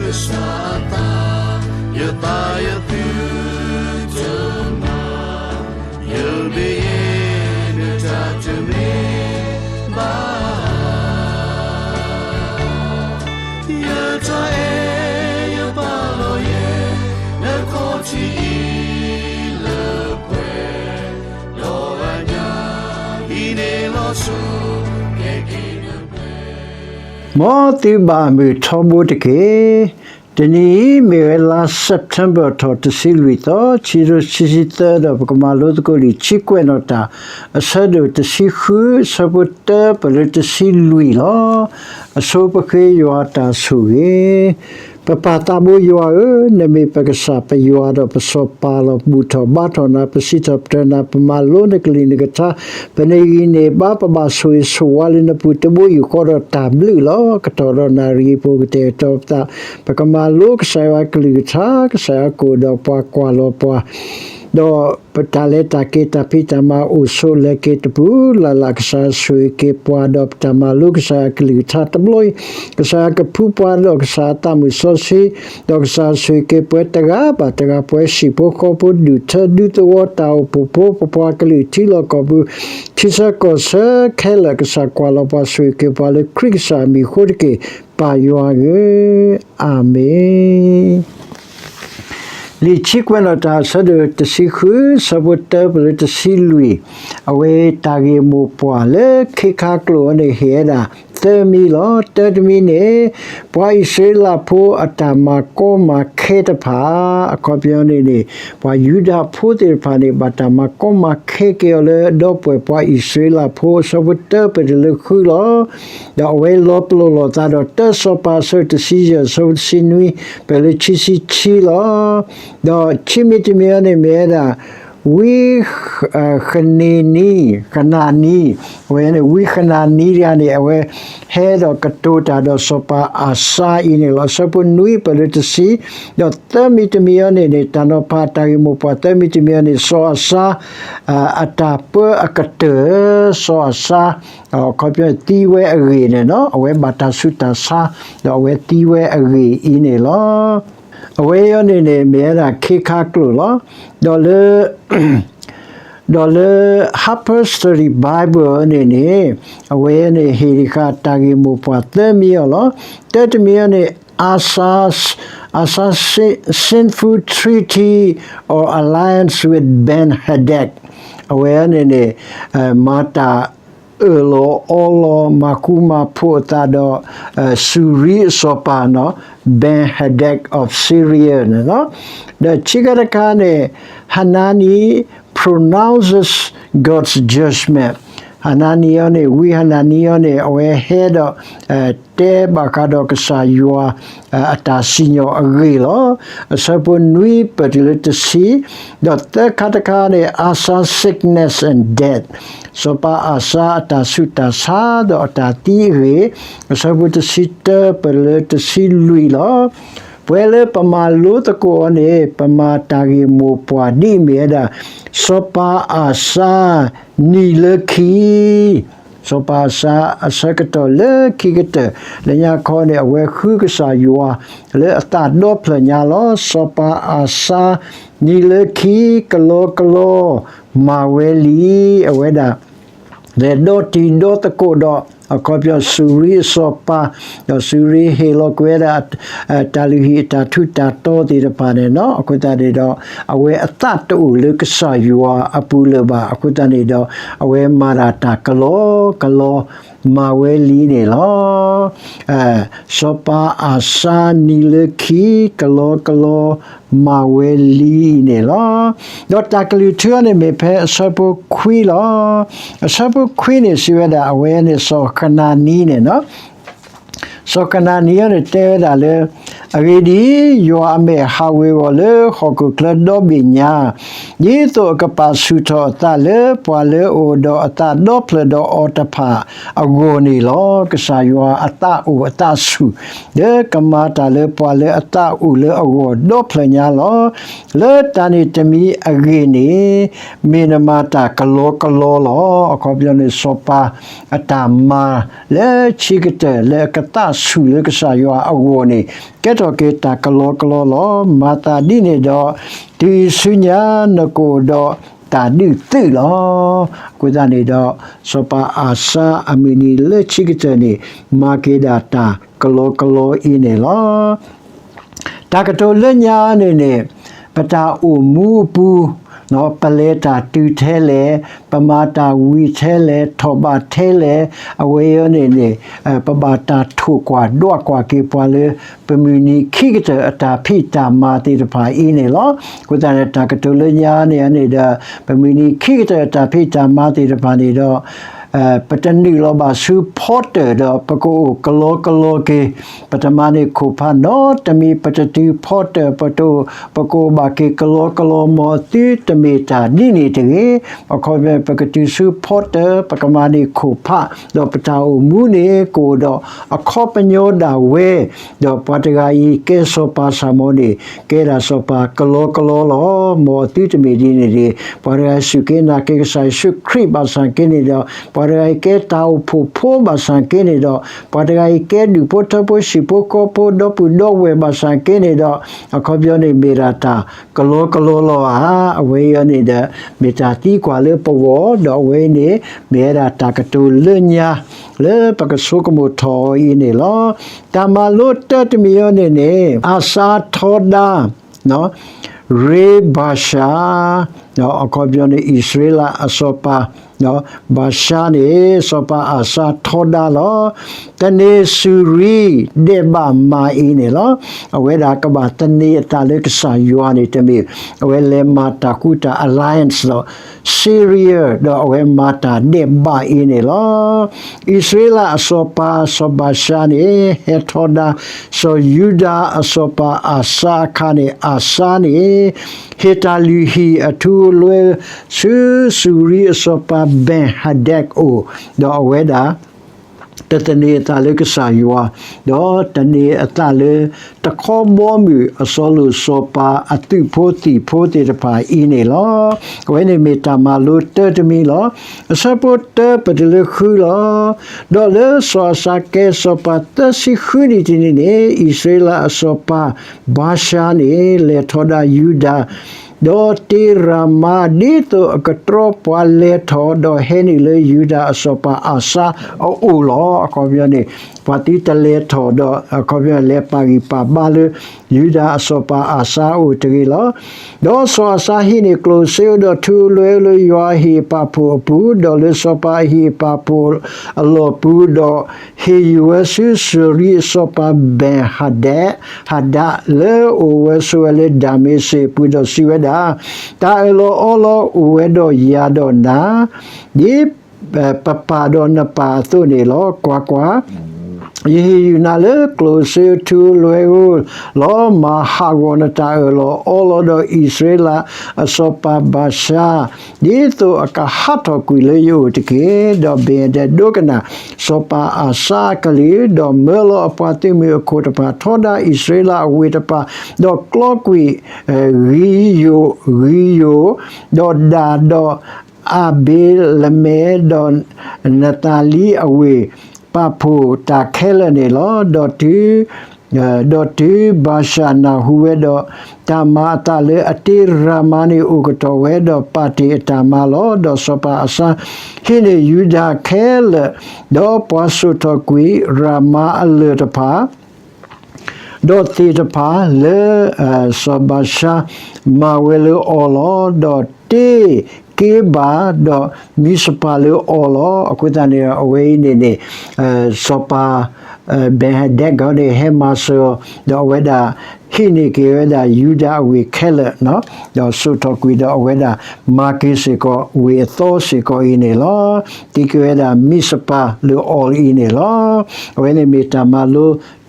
ကစၢ်အသး, ယသးယသုတမၤ, ယမ့ၢ်ယဲ နတၢ်တမ့ၢ်ဘၣ် ယတၢ်အဲၣ်ယပာ်လီၤယဲ နခီၣ်ထံးအံၤလၢပှဲၤ, ဒီးအညၣ်အံၤန့ၣ်လီၤဆိ ကဲက့ၤနပှဲၤ မ်သုဘၣ်မုာ်ထီဘိတက့ၢ်. တနံၤအံၤမ့ၢ်ဝဲလါ September ထီၣ်တဆံလွံၢ်သီ ခံကထိခံဆံသၢ ဒီးပကမၤလိသကိးလံာ်ဆံကွဲးနီၣ်တၢ် အဆၢဒိၣ်တဆံဃု အဆၢဖိတၢ ပလၢတဆံလွံၢ်လီၤ. အဆိပဃ့ယွၤတၢ်ဆိၣ်ဂ့ၤ ပပၢ်သးဘိယွၤဧၢ, နမ့ၢ်ပကစၢ်ပယွၤဒီးပစီၤပၤလီၤ. ဘူၣ်ထီၣ်ဘါထီၣ်နၤ, ပစံးထီၣ်ပတြၢၤနၤ, ပမၤလိနကလုၢ်နကထါ, ပနဂံၢ်နဘါ, ပဘၣ်ဆိၣ်ဂ့ၤဆိၣ်ဝါလၢနပူၤတဘိယူၢ်ဃီဒီးတၢ်ဘျုးလီၤ. ကတီၢ်ဒီးနၣ်ရံၣ်အပူၤ ကတဲာ်ကတီၤပသး, ပကမၤလိကစၢ်ယွၤကလုၢ်ကထါ, ကစၢ်ယွၤကအိၣ်ဒီးပှၤကွၢ်လီၤပှၤ ဒီးပတၢ်လဲၤတၢ်က့ၤတၢ်ဖံးတၢ်မၤအိၣ်ဆိးလဲၤက့ၤတပူၤလၢ်လၢ်, ကစၢ်ဆိၣ်ဂ့ၤက့ၤပှၤဒီးပတၢ်မၤလိကစၢ်ယွၤကလုၢ်ကထါတဘျီအံၤ, ကစၢ်ယွၤကဖှူပှၤဒီးကစၢ်အသးမုၣ်စီဆှံ, ဒီးကစၢ်ဆိၣ်ဂ့ၤက့ၤပှၤတဂၤဘၣ်တဂၤ ပှၤဟံၣ်ဖိဃီဖိဒူၣ်ထၢဒူသဝီတၢ်အိၣ်ဖှိၣ်ဖိ ပပှၤကလုာ်ထံလီၢ်ကီၢ်ပူၤ ထံဆၢကီၢ်ဆၢခဲလၢာ် ကစၢ်ကွၢ်လီၤပှၤဆိၣ်ဂ့ၤက့ၤပှၤလၢခရံာ်ကစၢ်အမံၤအဃိတက့ၢ်. ပၢ်ယွၤဧၢ, အၤမ့ၣ်. လံာ်ဆံကွဲးနီၣ်တၢ်အဆၢဒိၣ်တဆံဃု ဆၢဖိတၢ ပလၢတဆံလွံၢ်, အဝဲတၢ်ဂ့ၢ်မိၢ်ပှၢ်လၢခ့ခါကျိာ်အံၤန့ၣ် ဟ့ၣ်ဝဲဒၣ်သၢမံၤလီၤ. တၢတမံၤန့ၣ် ပှၤအံၣ်စရ့လးဖိအတၢ်မၤကီမၤခဲတဖၣ်, အခီပညီန့ၣ်န့ၣ် ပှၤယူဒၤဖိသ့ၣ်တဖၣ်န့ၣ် ဘၣ်တၢ်မၤကီမၤခဲက့ၤအီၤလၢအဒီပုၢ်ဝဲၢ်ပှၤအံၣ်စရ့လးဖိ အဆၢဖိတၢ ပတုၤလၢဃုလီၤ. ဒီးအဝဲလီၤပလိာ်လိာ်သးဒီးတၢစီၤပၤအဆၢတဆံယဲၢ် အဆၢဖိတဆံနွံ ပတုၤလၢခံဆံခံလီၤ. ဒီးခံမံၤတမံၤအံၤန့ၣ်မ့ၢ်ဝဲဒၣ် ဝံဃနံနံ, ဃနၤနံ, အဝဲန့ၣ် ဝံဃနၤနံတဂၤန့ၣ် အဝဲဟဲဒီးကတိၤတၢ်ဒီးစီၤပၤအၤစါအံၤန့ၣ်လီၤ. အဆၢဖိနွံ ပတုၤလၢတဆံ, ဒီးသၢမံၤတမံၤအံၤန့ၣ်န့ၣ် တၢ်နီၤဖးတၢ်ဂ့ၢ်မိၢ်ပှၢ် သၢမံၤတမံၤအံၤန့ၣ် စီၤအၤစါ အတၢ်ပၢအကတၢၢ်, စီၤအၤစါ အခီပညီသံဝဲအဂ့ၢ်န့ၣ်လီၤ. အဝဲဘၣ်တၢ်ဆူးတၢ်ဆါ ဒီးအဝဲသံဝဲအဂ့ၢ်အံၤန့ၣ်လီၤ. အဝဲအံၤန့ၣ်န့ၣ် မ့ၢ်ဝဲဒၣ်ခ့ခါကျိာ်လီၤ. ဒီးလၢ ဒီးလၢ Harper's Study Bible န့ၣ်န့ၣ် အဝဲန့ၣ်ဟ့ၣ်ဃာ်တၢ်ဂ့ၢ်မိၢ်ပှၢ်သၢမံၤအံၤလီၤ. တၢတမံၤအံၤန့ၣ် Asa's, Asa's sinful treaty or alliance with Ben-hadad, အဝဲန့ၣ်န့ၣ် မၤတၢ်အၢၣ်လီၤအီလီၤ မၤဃူမၤဖိးအသးဒီး စူၤရံအစီၤပၤန့ၣ် Ben-hadad of Syria န့ၣ်လီၤ. ဒီးခံခါတခါန့ၣ် Hanani pronounces God's judgment. ဟနၤနံအံၤန့ၣ် ဝံဟနၤနံအံၤန့ၣ် အဝဲဟဲဒီး တဲဘၣ်ဃးဒီးကစၢ်ယွၤ အတၢ်စံၣ်ညီၣ်အဂ့ၢ်လီၤ. အဆၢဖိနွံ ပတုၤလၢတဆံ, ဒီးသၢခါတခါန့ၣ် Asa's sickness and death, စီၤပၤအၤစါအတၢ်ဆူးတၢ်ဆါ ဒီးအတၢ်သံအဂ့ၢ်, အဆၢဖိတဆံတၢ ပတုၤလၢတဆံလွံၢ်လီၤ. ပဝဲလၢပမၤလိသကိးအီၤန့ၣ် ပမၤတၢ်ဂ့ၢ်မိၢ်ပှၢ်ဒ်အမ့ၢ်ဝဲဒၣ် စီၤပၤအၤစါ နံၤလၢခံ စီၤပၤအၤစါအဆၢကတီၢ်လၢခံကတၢၢ် လၢညါခီန့ၣ် အဝဲဃုကစၢ်ယွၤလၢအသးဒီဖျၢၣ်ညါလီၤ. စီၤပၤအၤစါ နံၤလၢခံ ကလီကလီ မၤဝဲလံ အဝဲဒၣ် လဲၤဒီတံၤဒီသကိးဒီး အခီပညီစူၤရံအစီၤပၤ, ဒီးစူၤရံဟ့ၣ်လီၤကွံာ်ဝဲဒၣ် တၢ်လုၢ်ဟံၣ်အတၢ်ထူးတၢ်တီၤသ့ၣ်တဖၣ်န့ၣ်လီၤ. အဃိသတးန့ၣ်ဒီး အဝဲအသးတအိၣ်လၢကစၢ်ယွၤအပူၤလၢၤဘၣ်. အဃိသတးန့ၣ်ဒီး အဝဲမၤတၢ်တၢ်ကလီကလီ မၤဝဲလံန့ၣ်လီၤ. စီၤပၤအၤစါနံၤလၢခံ ကလီကလီ မၤဝဲလံအံၤန့ၣ်လီၤ. ဒီးတၢ်ကလုၢ်ထူအံၤန့ၣ်မ့ၢ်ဖဲအဆၢဖိခွံလီၤ. အဆၢဖိခွံန့ၣ်စံးဝဲဒၣ် အဝဲန့ၣ်စီၤဃနၤနံန့ၣ်လီၤ. စီၤဃနၤနံအံၤန့ၣ်တဲဝဲဒၣ်လၢ အဂ့ၢ်ဒ်အံၤ, ယွၤအမဲာ်ဟးဝ့ၤဝီၤလၢဟီၣ်ခိၣ်ချၢဒီဘ့ၣ်ညါ, ဒ်သိးအကပာ်ဆူၣ်ထီၣ်အသးလၢပှၤလၢအအိၣ်ဒီးအသးဒီဖျၢၣ်ဒီးအီၤတဖၣ်အဂီၢ်န့ၣ်လီၤ. ကစၢ်ယွၤအသးအိၣ်အသးဆူၣ် လၢကမၤတၢ်လၢပှၤလၢအသးအိၣ်လၢအဂီၢ်ဒီဖျၢၣ်ညါလီၤ. လၢတၢ်န့ၣ်တမံၤအဂ့ၢ်န့ၣ် မ့ၢ်နမၤတၢ်ကလီကလီလီၤ. အခီပညီန့ၣ် စီၤပၤအတၢ်မၤလၢဆံးကတၢၢ်လၢအကသးဆူၣ်လၢကစၢ်ယွၤအဂီၢ်န့ၣ် ကဲထီၣ်က့ၤတၢ်ကလီကလီလီၤ. မၤသးဒ်န့ၣ်ဒီး တုၤဆူညါနကအိၣ်ဒီးတၢ်ဒုးသုးလီၤ. အဃိသတးန့ၣ်ဒီး စီၤပၤအၤစါအမုၢ်နံၤလၢဆံးကတၢၢ်န့ၣ် မၤက့ၤဒၣ်တၢ်ကလီကလီအံၤန့ၣ်လီၤ. တၢ်ကတိၤလၢညါန့ၣ်န့ၣ် ပတၢ်အိၣ်မူအပူၤ ပလဲၤတၢ်တုၤထဲလဲၣ်, ပမၤတၢ်ဝံၤထဲလဲၣ်, ထီၣ်ဘးထဲလဲၣ်, အဝဲအံၤန့ၣ်န့ၣ် ပဘၣ်တၢ်ထိၣ်ကွၢ်ဒွးကွၢ်က့ၤပှၤလၢ ပမုၢ်နံၤခံကတၢၢ်အတၢ်ဖံးတၢ်မၤသ့ၣ်တဖၣ်အံၤန့ၣ်လီၤ. အဃိသတးန့ၣ် တၢ်ကတိၤလၢညါန့ၣ်န့ၣ်ဒီး ပမုၢ်နံၤခံကတၢၢ်အတၢ်ဖံးတၢ်မၤသ့ၣ်တဖၣ်န့ၣ်ဒီး ပတနုာ်လီၤဘၣ်ဆူဖီတၢၣ်ဒီး ပကအိၣ်ကလီကလီက့ၤ, ပတမၤန့ၢ်ခိၣ်ဖးနီတမံၤ, ပတတုၤဖီတၢၣ်, ပတအိၣ်, ပကအိၣ်ဘၣ်က့ၤကလီကလီ မ်အသုတမ့ၢ်တၢ်ဒ်န့ၣ်တဂ့ၤ. အခီပညီ ပကတုၤဆူဖီတၢၣ်, ပကမၤန့ၢ်ခိၣ်ဖး, ဒီးပတၢ်အိၣ်မူန့ၣ် ကအိၣ်ဒီးအခီပညီဒၣ်ဝဲ, ဒီးပှၤတဂၤအံၤကဲစီၤပၤစၢ်မီၤန့ၣ် ကဲဒၣ်စီၤပၤကလီကလီလီၤ. မ်အသုတမ့ၢ်ဒ်န့ၣ်တဂ့ၤ. ပှၤတဂၤအံၤစူၢ်က့ၤနာ်က့ၤကစၢ်ယ့ၣ်ၡူးခရံာ်ဘၣ်ဆၣ်က့န့ၣ်ဒီး, ပှၤတဂၤအံၤကဲတၢ်အိၣ်ဖှိၣ်ဖိဘၣ်ဆၣ်က့န့ၣ်ဒီး, ပှၤတဂၤအံၤကဲဒူၣ်ဖိထၢဖိ ဟံၣ်ဖိဃီဖိ ဒီပုၢ်ဒီဝဲၢ်ဘၣ်ဆၣ်က့န့ၣ်ဒီး, အခီပညီန့ၣ် မ့ၢ်ဒၣ်တၢ်ကလီကလီလီၤဧါ. အဝဲအံၤန့ၣ်ဒီး မ့ၢ်တၢ်သံကွၢ်လၢပဂီၢ်, ဒီးအဝဲအံၤန့ၣ် မ့ၢ်ဝဲဒၣ်တၢ်ကတိၤလၢညါ လၢပကဆိကမိၣ်ထီၣ်အီၤအံၤန့ၣ်လီၤ. တၢ်မၤလိတၢတမံၤအံၤန့ၣ်န့ၣ် အၤစါထီဒါ ရ့ဘၤၡါ, အခီပညီန့ၣ် အံၣ်စရ့လးအစီၤပၤ, ဘၤၡါန့ၣ် စီၤပၤအၤစါထီဒါလီၤ. သန့ၤစူၤရံဒဲးဘးမၤအံၤန့ၣ်လီၤ. အဝဲဒၣ်ကဘၣ်သန့ၤအသးလၢကစၢ်ယွၤန့ၣ်တမ့ၢ်, အဝဲလဲၤမၤတၢ်ကူတၢ် alliance ဒီး Syria ဒီးအဝဲမၤတၢ်ဒဲးဘးအံၤန့ၣ်လီၤ. အံၣ်စရ့လးအစီၤပၤ စီၤဘၤၡါန့ၣ် ဟဲထီဒါ စီၤယူဒၤအစီၤပၤအၤစါအခါန့ၣ် အၤစါန့ၣ် ဟ့ၣ်တၢ်လုၢ်ဟံၣ်အထူအလွဲ ဆူစူၤရံအစီၤပၤ ဘ့ၣ်ဟဒၢၣ်အအိၣ်, ဒီးအဝဲဒၣ် တသန့ၤအသးလၢကစၢ်ယွၤ, ဒီးသန့ၤအသးလၢ တခီဘီမုၢ်အစီၤလိာ်စီၤပၤအသုးဖိသံၣ်ဖိသ့ၣ်တဖၣ်အံၤန့ၣ်လီၤ. အဝဲန့ၣ်မ့ၢ်တၢ်မၤလိတၢတမံၤလီၤ. အဆၢဖိတၢပတုၤလၢဃုလီၤ. ဒီးလၢစီၤအၤစါကဲစီၤပၤသၢဆံဃုနံၣ်တနံၣ်န့ၣ် အံၣ်စရ့လးအစီၤပၤ ဘၤၡါန့ၣ် လဲၤထီဒါယူဒၤ ဒီးတ့ရၤမါ ဒ်သိးအကတြီပှၤလဲၤထီၣ် ဒီးဟဲနုာ်လၢယူဒၤအစီၤပၤအၤစါအအိၣ်လီၤ. အခီပညီန့ၣ် ပှၤသုတလဲၤထီၣ်ဒီး အခီပညီလဲၤပာ်ဂံၢ်ပာ်ဘါလၢ ယူဒၤအစီၤပၤအၤစါအအိၣ်တဂ့ၤလီၤ. ဒီးစီၤအၤစါဟံးန့ၢ်ကျိၣ်စ့ဒီးထူလွဲလၢယွၤအဟံၣ်အပာ်ဖှိၣ်အပူၤ, ဒီးလၢစီၤပၤအဟံၣ်အပာ်ဖှိၣ်အလီၢ်ပူၤ, ဒီးဟ့ၣ်ယုၢ်ဝဲဆူစူၤရံအစီၤပၤဘ့ၣ်ဟဒၢၣ်, ဟဒၢၣ်လၢအအိၣ်ဝဲဆိးဝဲလၢဒၤမ့းစ့းအပူၤ, ဒီးစံးဝဲဒၣ်, တၢ်အၢၣ်လီၤအီလီၤအိၣ်ဝဲဒီးယၤဒီးနၤ, ဒ် ပပၢ်ဒီးနပၢ်အသိးန့ၣ်လီၤ. ကွၢ်ကွၢ်, ယဟ့ၣ်ယုၢ်နၤလၢကျိၣ်စ့ထူလွဲဧိၤလီၤ. မၤဟးဂီၤနတၢ်အၢၣ်လီၤအီလီၤဒီးအံၣ်စရ့လးအစီၤပၤဘၤၡါ, ဒ်သိးအကဟးထီၣ်ကွံာ်လၢယအိၣ်တက့ၢ်. ဒီးဘ့ၣ်ဟဒၢၣ်ဒိကနၣ်စီၤပၤအၤစါအကလုၢ်, ဒီးမၢလီၤအပှၤသုးမုၢ်အခိၣ်တဖၣ်, ထီဒါအံၣ်စရ့လးအဝ့ၢ်တဖၣ်, ဒီးကျီကွံာ် ဂံယိာ်, ဂံယိာ်, ဒီးဒၤ, ဒီး အၤဘ့လမဲ, ဒီးနးသၤလံအဝ့ၢ်, ပာ်ဖှိၣ်တၢ်ခဲလၢာ်န့ၣ်လီၤ. ဒီးတုၤ, ဒီးတုၤဘၤၡါနၢ်ဟူဝဲဒီး, တၢ်မၤအသးလၢအတ့ရၤမါန့ၣ်အိၣ်ကတီၢ်ဝဲ, ဒီးပာ်တ့ၢ်အတၢ်မၤလီၤ. ဒီးစီၤပၤအၤစါ ဟံးန့ၢ်ယူဒၤခဲလၢာ်, ဒီးပှၤစိာ်ထီၣ်ကွံာ်ရၤမါအလၢၢ်တဖၣ် ဒီးသ့ၣ်တဖၣ်လၢ စီၤဘၤၡါမၤဝဲလၢအီၤလီၤ. ဒီးတ့က့ဘၤ, ဒီးမံစပၤလၢအီၤလီၤ. အဃိသတးန့ၣ် အဝဲအံၤန့ၣ်န့ၣ် စီၤပၤ ဘ့ၣ်ဟဒၢၣ်ကီးန့ၣ် ဟဲမၤစၢၤအီၤ, ဒီးအဝဲဒၣ်ဟံးန့ၢ်က့ၤဝဲဒၣ်ယူဒၤအဝ့ၢ်ခဲလၢာ်, ဒီးစိာ်ထီၣ်ကွံာ်ဒီးအဝဲဒၣ်မၤက့ၤစ့ၢ်ကီးဝ့ၢ်အသီစ့ၢ်ကီးအံၤန့ၣ်လီၤ. တ့က့ၤဝဲဒၣ်မံစပၤလၢအီၤအံၤန့ၣ်လီၤ. အဝဲန့ၣ်မ့ၢ်တၢ်မၤလိ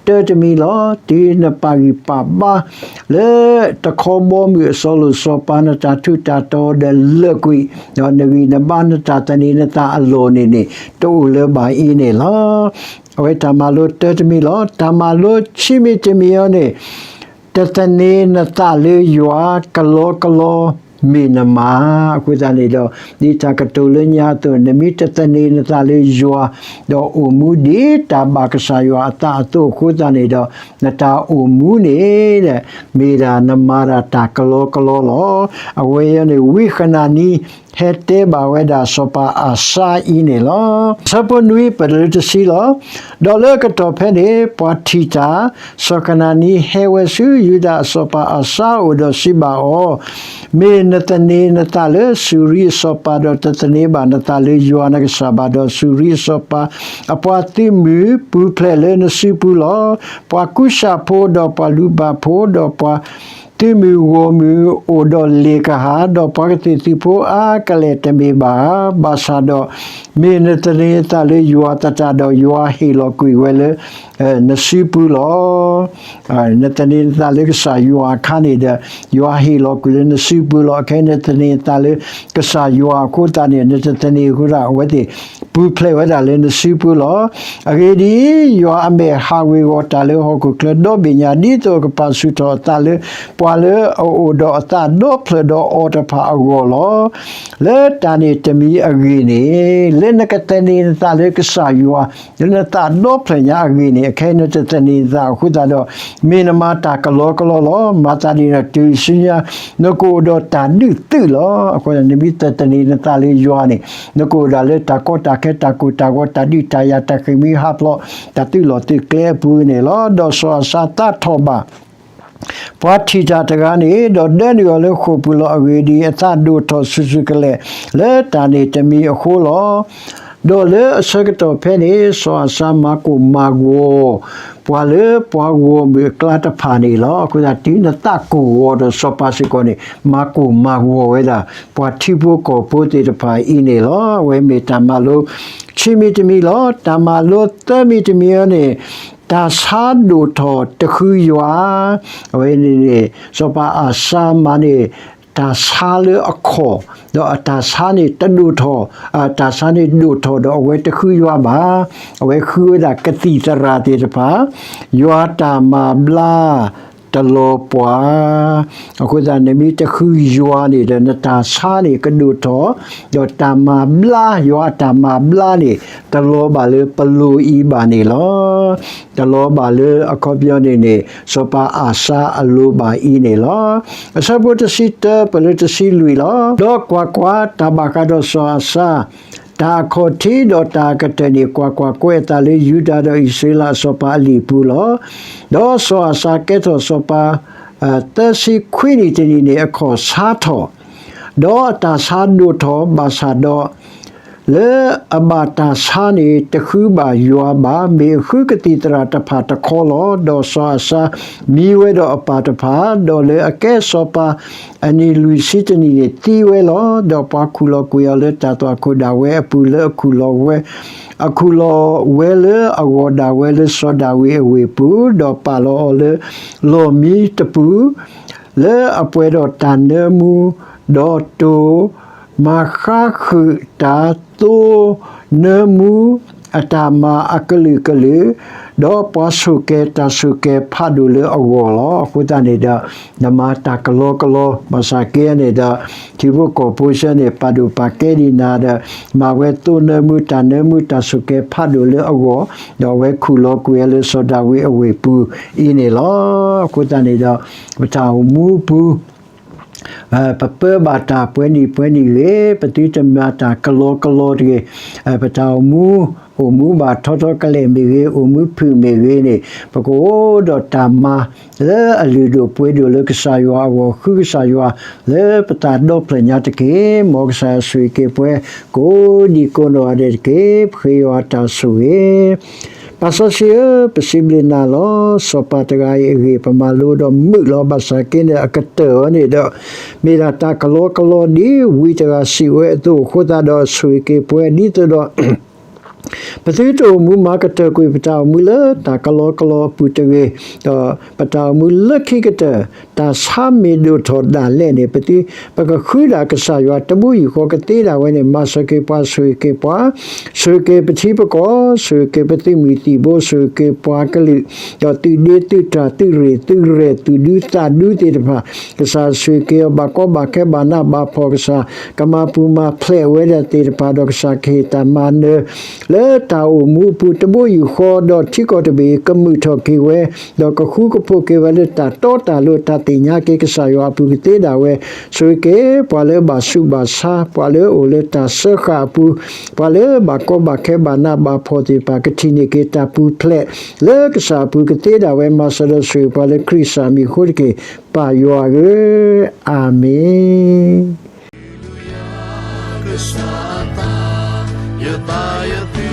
တၢတမံၤလီၤ. တုၤနပာ်ဂံၢ်ပာ်ဘါ လၢတခီဘီမုၢ်အစီၤလိၤစီၤပၤ နတၢ်ထူးတၢ်တီၤဒီးလၢာ်ကွံာ်, ဒီးနဂံၢ်နဘါနတၢ်သန့ၤနသးအလီၢ်န့ၣ်န့ၣ် တအိၣ်လၢၤဘၣ်အံၤန့ၣ်လီၤ. အဝဲတၢ်မၤလိတၢတမံၤလီၤ. တၢ်မၤလိဆံမံၤတမံၤအံၤန့ၣ် တသန့ၤနသးလၢယွၤကလီကလီ မ့ၢ်နမၤ. အဃိသတးန့ၣ်ဒီး ဒ်တၢ်ကတိၤလၢညါအသိး နမ့ၢ်တသန့ၤနသးလၢယွၤ ဒီးအိၣ်မူဒ်တၢ်ဘၣ်ကစၢ်ယွၤအသးအသိးအဃိသတးန့ၣ်ဒီး နတၢ်အိၣ်မူန့ၣ် မ့ၢ်ဒၣ်နမၤတၢ်တၢ်ကလီကလီလီၤ. အဝဲအံၤန့ၣ် ဝံဃနၤနံ ဟဲတဲဘၣ်ဝဲဒၣ်စီၤပၤအၤစါအံၤန့ၣ်လီၤ. အဆၢဖိနွံပတုၤလၢတဆံလီၤ. ဒီးလၢအကတီၢ်ဖဲန့ၣ် ပှၤထံၣ်တၢ်, စီၤကနၤနံဟဲဝဲဆူယူဒၤအစီၤပၤအၤစါအအိၣ်ဒီးစံးဘၣ်အီၤ, မ့ၢ်နသန့ၤနသးလၢစူၤရံအစီၤပၤ, ဒီးတသန့ၤဘၣ်နသးလၢယွၤနကစၢ်ဘၣ်, ဒီးစူၤရံအစီၤပၤအပှၤသုးမုၢ်ပူၤဖျဲးလၢနစုပူၤလီၤ. ပှၤကူၣ်စၢ်ဖိ, ဒီးပှၤလူၢ်ဘၣ်ဖိ, ဒီးပှၤ သုးမုၢ်ဂီၢ်မုၢ်အိၣ်ဒီးလ့ၣ်ကဟၣ်, ဒီးပှၤကသ့ၣ်သုးဖိအါကလဲာ်တမ့ၢ်ဘၣ်ဧါ. ဘၣ်ဆၣ်ဒီး မ့ၢ်နသန့ၤနသးလၢယွၤသတးဒီး ယွၤဟ့ၣ်လီၤကွံာ်ဝဲလၢ နစုပူၤလီၤ. နသန့ၤနသးလၢကစၢ်ယွၤအခါန့ၣ်ဒီး ယွၤဟ့ၣ်လီၤကွံာ်လၢနစုပူၤလီၤ. အခဲအံၤနသန့ၤနသးလၢကစၢ်ယွၤအဃိသတးန့ၣ် နတသန့ၤအဃိသတး အဝဲသ့ၣ်ပူၤဖျဲးဝဲဒၣ်လၢနစုပူၤလီၤ. အဂ့ၢ်ဒ်အံၤ, ယွၤအမဲာ်ဟးဝ့ၤဝီၤတၢ်လၢဟီၣ်ခိၣ်ချၢဒီဘ့ၣ်ညါ ဒ်သိးအကပာ်ဆူၣ်ထီၣ်အသးလၢ ပှၤလၢအအိၣ်ဒီးအသးဒီဖျၢၣ်ဒီးအီၤတဖၣ်အဂီၢ်လီၤ. လၢတၢ်န့ၣ်တမံၤအဂ့ၢ်န့ၣ်, လၢနကသန့ၤနသးလၢကစၢ်ယွၤ လၢနသးဒီဖျၢၣ်ညါအဂ့ၢ်န့ၣ်, အခဲအံၤနတသန့ၤနသးအဃိသတးဒီး မ့ၢ်နမၤတၢ်ကလီကလီလီၤ. မၤသးဒ်န့ၣ်ဒီးတုၤဆူညါ နကအိၣ်ဒီးတၢ်ဒုးသုးလီၤ. အဃိ နမ့ၢ်တသန့ၤနသးလၢယွၤန့ၣ် နကအိၣ်ဒၣ်လၢတၢ်ကီတၢ်ခဲ တၢ်ကိၢ်တၢ်ဂီၤ တၢ်ဒုးတၢ်ယၤ တၢ်ဃ့ၢ်မှံဟးဖျိး တၢ်သုးလီၢ်သုးကျဲအပူၤန့ၣ်လီၤ. ဒီးစီၤအၤစါသးထီၣ်ဘၣ် ပှၤထံၣ်တၢ်တဂၤန့ၣ်, ဒီးဒၢနုာ်အီၤလၢဃိာ်ပူၤလီၤ. အဂ့ၢ်ဒ်အံၤ, အသးဒိၣ်ထီၣ်ဆူၣ်ဆူၣ်ကလဲာ် လၢတၢ်န့ၣ်တမံၤအဃိလီၤ. ဒီးလၢအဆၢကတီၢ်ဖဲန့ၣ် စီၤအၤစါမၤကိၢ်မၤဂီၤ ပှၤလၢပှၤဂီၢ်မုၢ်အကျါတဖၣ်န့ၣ်လီၤ. အဃိသတး တုၤနသးကိၢ်ဂီၤဒီးစီၤပၤစ့ၢ်ကီးန့ၣ် မၤကိၢ်မၤဂီၤဝဲဒၣ် ပှၤထံဖိကီၢ်ဖိသ့ၣ်တဖၣ်အံၤန့ၣ်လီၤ. အဝဲမ့ၢ်တၢ်မၤလိ ခံမံၤတမံၤလီၤ. တၢ်မၤလိသၢမံၤတမံၤအံၤန့ၣ်, တၢ်ဆါဒိၣ်ထီၣ်တဃုယွၤ, အဝဲန့ၣ်န့ၣ် စီၤပၤအၤစါမၤန့ၢ် တၢ်ဆါလၢအခီၣ်, ဒီးအတၢ်ဆါန့ၣ်တဒိၣ်ထီၣ်, အတၢ်ဆါန့ၣ်ဒိၣ်ထီၣ်ဒီးအဝဲတဃုယွၤဘၣ်. အဝဲဃုဝဲဒၣ်ကသံၣ်သရၣ်သ့ၣ်တဖၣ်, ယွၤတၢ်မၤဘျါ တလီၤပှၤ. အဃိသတး နမ့ၢ်တဃုယွၤန့ၣ်ဒီး နတၢ်ဆါန့ၣ်ကဒိၣ်ထီၣ်, ဒီးတၢ်မၤဘျါ, ယွၤအတၢ်မၤဘျါန့ၣ် တလီၤဘၣ်လၢပလိၤအံၤဘၣ်န့ၣ်လီၤ. တလီၤဘၣ်လၢအခီပညီန့ၣ်န့ၣ် စီၤပၤအၤစါအလိၤဘၣ်အံၤန့ၣ်လီၤ. အဆၢဖိတဆံတၢ ပတုၤလၢတဆံလွံၢ်လီၤ. ဒီးကွၢ်ကွၢ်, တၢ်ဘၣ်ဃးဒီးစီၤအၤစါ တၢ်အခီၣ်ထံးဒီးတၢ်အကတၢၢ်န့ၣ်, ကွၢ်ကွၢ်, ကွဲးအသးလၢယူဒၤဒီးအံၣ်စရ့လးအစီၤပၤအလံာ်ပူၤလီၤ. ဒီးစီၤအၤစါကဲထီၣ်စီၤပၤ သၢဆံခွံနံၣ်တနံၣ်န့ၣ် အခီၣ်ဆါထီၣ်, ဒီးအတၢ်ဆါဒိၣ်ထီၣ်ဘၣ်ဆၣ်ဒီး လၢအဘၣ်တၢ်ဆါန့ၣ် တဃုဘၣ်ယွၤဘၣ်, မ့ၢ်အဃုကသံၣ်သရၣ်တဖၣ်တခီလီၤ. ဒီးစီၤအၤစါမံဝဲဒီးအပၢ်တဖၣ်, ဒီးလၢအကဲစီၤပၤအနံၣ်လွံၢ်ဆံတနံၣ်န့ၣ် သံဝဲလီၤ. ဒီးပှၤခူၣ်လီၤကွံာ်အီၤလၢတၢ်သွၣ်ခိၣ်ဒၣ်ဝဲအပူၤ, လၢအခူၣ်လီၤဝဲ, အခူၣ်လီၤဝဲလၢအဂီၢ်ဒၣ်ဝဲလၢစီၤဒၤဝံးအဝ့ၢ်ပူၤ, ဒီးပာ်လီၤအီၤလၢလီၢ်မံတပူၤ လၢအပှဲၤဒီးတၢ်နၢမူ, ဒီးတိၢ်မၤဃါဃုာ်တၢ်သိနၢမူအတၢ်မၤအကလုာ်ကလုာ်, ဒီးပှၤဆိၣ်ကဲၤတၢ်ဆိၣ်ကဲၤဖးဒိၣ်လၢအဂီၢ်လီၤ. အဃိသတးန့ၣ်ဒီး နမၤတၢ်ကလီကလီ, ဘၣ်ဆၣ်က့န့ၣ်ဒီး ထံဖိကီၢ်ဖိဆၢန့ၣ် ပာ်ဒိၣ်ပာ်ကဲဒံးနၤဒီး မၤဝဲသိနၢမူတၢ်နၢမူတၢ်ဆိၣ်ကဲၤဖးဒိၣ်လၢအဂီၢ်, ဒီးအဝဲခူၣ်လီၤကွံာ်ဝဲလၢစီၤဒၤဝံးအဝ့ၢ်ပူၤအံၤန့ၣ်လီၤ. အဃိသတးန့ၣ်ဒီး ပတၢ်အိၣ်မူပူၤ ပပၢဘၣ်တၢ်ပှဲၤနံၣ်ပှဲၤနံၣ်ဂ့ၤ, ပသုတမၤတၢ်ကလီကလီတဂ့ၤ, ပတၢ်အိၣ်မူ အိၣ်မူဘၣ်ထီထီကလဲာ်မ့ၢ်ဂ့ၤ, အိၣ်မူဖုၣ်မ့ၢ်ဂ့ၤန့ၣ်, ပကအိၣ်ဒီးတၢ်မၤလၢအလုၢ်ဒိၣ်ပှ့ၤဒိၣ်လၢကစၢ်ယွၤအဂီၢ်, ဃုကစၢ်ယွၤလၢပသးဒီဖျၢၣ်ညါတက့ၢ်. မ်ကစၢ်ယွၤဆိၣ်ဂ့ၤက့ၤပှၤ ကိးဒံကိးနီၢ်ဂၤဒဲးတက့ၢ်. ပဃ့ယွၤတၢ်ဆိၣ်ဂ့ၤ ပၢ်စီဆှံဧၢ, ပစံးဘျုးနၤလီၤ. စီၤပၤတဂၤအံၤအဂ့ၢ် ပမၤလိဒီးမုာ်လီၤ. ဘၣ်ဆၣ်က့န့ၣ် အကတၢၢ်အီၤန့ၣ်ဒီး မ့ၢ်ဒၣ်တၢ်ကလီကလီဒ်ဝံတဂၤစံးဝဲအသိးအဃိသတးဒီး ဆိၣ်ဂ့ၤက့ၤပှၤဒ်သိးဒီး ပသုတအိၣ်မူမၤကတၢၢ်ကွံာ်ပတၢ်အိၣ်မူလၢတၢ်ကလီကလီအပူၤတဂ့ၤ, ဒီးပတၢ်အိၣ်မူလၢခံကတၢၢ် တၢ်ဆါမ့ၢ်ဒိၣ်ထီၣ်ဒၣ်လဲာ်န့ၣ် ပသု ပကဃုဒၣ်ကစၢ်ယွၤတဘိယူၢ်ဃီကသ့ဒၣ်ဝဲန့ၣ် မၤစၢၤက့ၤပှၤ ဆိၣ်ဂ့ၤက့ၤပှၤ, ဆိၣ်ဂ့ၤက့ၤပထံပကီၢ်, ဆိၣ်ဂ့ၤက့ၤပသုးမုၢ်သံၣ်ဘိ, ဆိၣ်ဂ့ၤက့ၤပှၤကလုာ်, ဒီးသုးဒ့သုးတၢ်သုးရ့ၣ်သုးရဲၣ်သုးဒူသးဒူသ့ၣ်တဖၣ်, ကစၢ်ဆိၣ်ဂ့ၤက့ၤအီၤ ဘၣ်ကီဘၣ်ခဲဘၣ်နးဘၣ်ဖှီၣ်, ကစၢ်ကမၤပူၤမၤဖျဲးဝဲဒၣ်သ့ၣ်တဖၣ်, ဒီးကစၢ်ကဟ့ၣ်တၢ်မၤနၢၤ လၢတၢ်အိၣ်မူအပူၤတဘိယူၢ်ဃီ, ဒီးထံကီၢ်တဘ့ၣ်ကမုာ်ထီၣ်က့ၤဝဲ, ဒီးကဃူကဖိးက့ၤဝဲလၢတၢ်တီတၢ်လိၤ တၢ်သ့ၣ်ညါက့ၤကစၢ်ယွၤအပူၤကသ့ဒၣ်ဝဲ, ဆိၣ်ဂ့ၤက့ၤပှၤလၢဘၣ်ဆူးဘၣ်ဆါ, ပှၤလၢအိၣ်လၢတၢ်စၢဃာ်အပူၤ, ပှၤလၢဘၣ်ကီဘၣ်ခဲဘၣ်နးဘၣ်ဖှီၣ်သ့ၣ်တဖၣ် ကထံၣ်န့ၢ်က့ၤတၢ်ပူၤဖျဲး လၢကစၢ်အပူၤကသ့ဒၣ်ဝဲ, မၤစၢၤဒီးဆိၣ်ဂ့ၤပှၤလၢခရံာ်စၢ်မံၤအဃိတက့ၢ်, ပၢ်ယွၤဧၢ, အၤမ့ၣ်.